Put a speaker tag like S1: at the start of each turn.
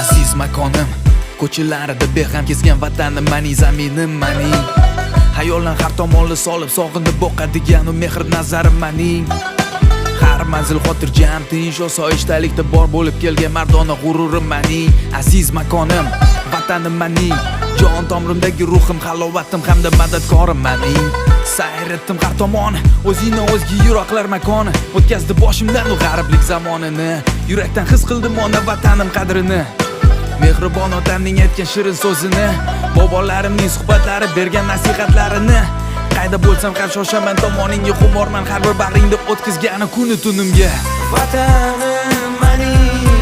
S1: Aziz makonim, ko'chalarida beg'am kezgan vatanim maning, zaminim maning. Xayoldan har tomonli solib, sog'inib boqadigan u mehr nazarim maning. Har manzil xotirjam, tinch, osoyishtalikda bor bo'lib kelgan mardona g'ururim maning. Aziz makonim, vatanim maning. Jon tomirimdagi ruhim, halovatim hamda madadkorim maning. Sayr etdim har tomon, o'zingni o'zga yiroqlar makoni. O'tkazdi boshimdan u g'ariblik zamonini. Yurakdan his qildim ona vatanim qadrini. Mehribon otamning aytgan shirin so'zini, bobolarimning suhbatlari, bergan nasihatlarini. Qayda bo'lsam ham shoshaman tomoningga, xumorman har bir bag'ringda o'tkazgani kuni tunimga.
S2: Vatanim mening.